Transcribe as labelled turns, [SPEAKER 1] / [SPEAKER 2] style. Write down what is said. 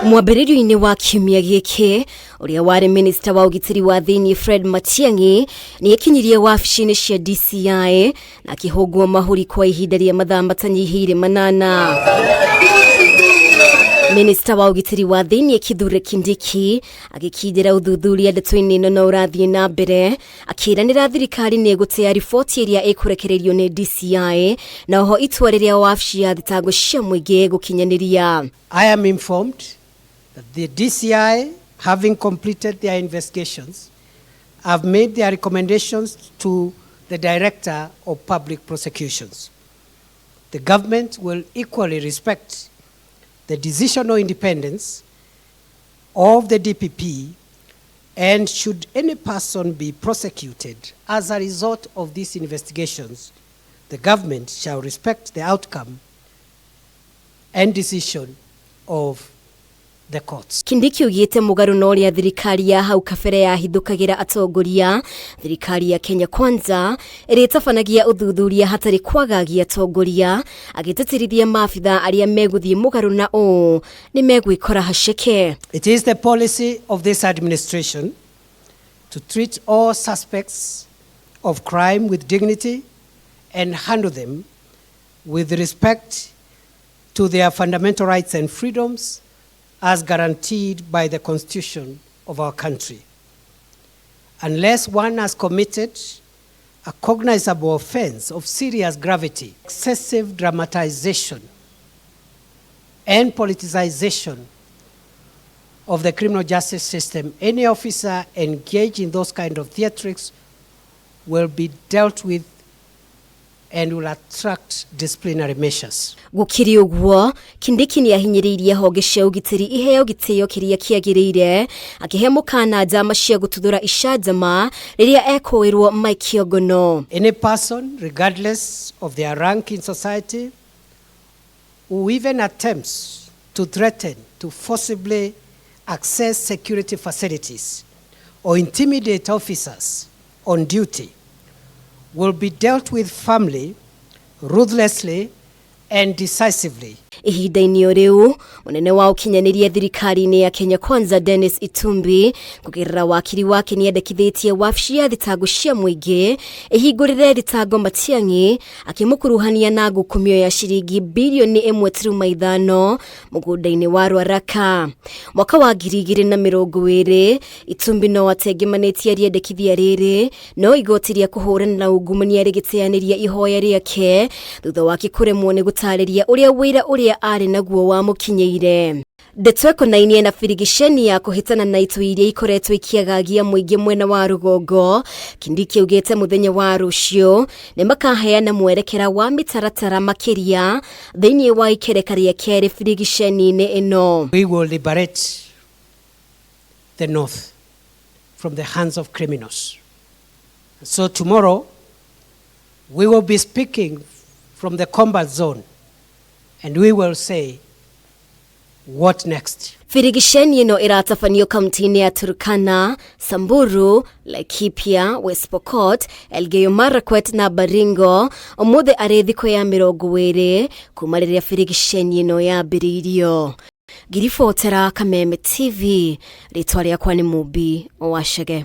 [SPEAKER 1] Mwambĩrĩrio-inĩ wa kiumia gĩkĩ, ũrĩa warĩ minista wa ũgitĩri wa thĩinĩ Fred Matiang'i nĩ ekinyirie wabici-inĩ cia DCI na akĩhũngwo mahũri kwa ihinda rĩa mathaa matanyihĩire 8. Minista wa ũgitĩri wa thĩinĩ Kithure Kindiki agĩkindĩra ũthuthuria ndeto-inĩ ĩno no ũrathiĩ na mbere, akĩranĩra thirikari nĩ ĩgũtĩa riboti ĩrĩa ĩkũrekererio nĩ DCI na oho itua rĩrĩa wabici ya thitango cia mũingĩ ĩgũkinyanĩria.
[SPEAKER 2] I am informed that the DCI, having completed their investigations, have made their recommendations to the Director of Public Prosecutions. The government will equally respect the decisional independence of the DPP, and should any person be prosecuted as a result of these investigations, the government shall respect the outcome and decision of the courts.
[SPEAKER 1] Kindiki augĩte mũgarũ na ũrĩa thirikari ya hau kabere yahithũkagĩra atongoria, thirikari ya Kenya Kwanza ĩrĩtabanagia ũthuthuria hatarĩ kwagagia atongoria, agĩtĩtĩrithia maabitha arĩa megũthiĩ mũgarũ na ũũ nĩ megwĩkora haceke.
[SPEAKER 2] It is the policy of this administration to treat all suspects of crime with dignity and handle them with respect to their fundamental rights and freedoms as guaranteed by the Constitution of our country. Unless one has committed a cognizable offense of serious gravity, excessive dramatization and politicization of the criminal justice system, any officer engaged in those kind of theatrics will be dealt with and will attract disciplinary measures.
[SPEAKER 1] Gũkĩrĩ ũguo, Kindiki nĩ ahinyĩrĩirie honge cia ũgitĩri iheo gĩtĩo kĩrĩa kĩagĩrĩire, akĩhe mũkana njama cia gũtuthũra icanjama rĩrĩa ekũĩrwo maikio ngono.
[SPEAKER 2] Any person, regardless of their rank in society, who even attempts to threaten to forcibly access security facilities or intimidate officers on duty will be dealt with firmly, ruthlessly, and decisively.
[SPEAKER 1] Ihinda-inĩ o rĩu, mũnene wa ũkinyanĩria thirikari-inĩ ya Kenya Kwanza Dennis Itumbi kũgerera wakiri wake nĩ endekithĩtie wabici ya thitango cia mũingĩ ĩhingũrĩre thitango Matiang'i, akĩmũkuruhania na ngukumio ya ciringi birioni 1.5 mũgũnda-inĩ wa Rwaraka mwaka wa 2020. Itumbi no atengemanĩtie rĩendekithia rĩrĩ, no igoti rĩa kũhũrana na ungumania rĩgĩteanĩria ihoya rĩake thutha wake kũremwo nĩ gũtarĩria ũrĩa wĩra ũrĩa arĩ naguo wamũkinyĩire. Ndeto ĩkonainie na birigiceni ya kũhĩtana na itoi iria ikoretwo ikĩagagia mũingĩ mwena wa rũgongo, Kindiki augĩte mũthenya wa rũciũ nĩ makaheana mwerekera wa mĩtaratara makĩria thĩinĩ wa ikereka rĩa kerĩ birigiceni-inĩ ĩno.
[SPEAKER 2] We will liberate the North from the hands of criminals. So tomorrow, we will be speaking from the combat zone and we will say, what next?
[SPEAKER 1] Birigiceni ĩno ĩratabanio kaunti-inĩ ya Turkana, Samburu, Laikipia, West Pokot, Elgeyo Marakwet na Baringo. Ũmũthĩ arĩ thikũ ya 20 kuma rĩrĩa birigiceni ĩno yambĩrĩirio. Ngiribotera Kameme TV, rĩtwa rĩakwa nĩ Mumbi Wacege.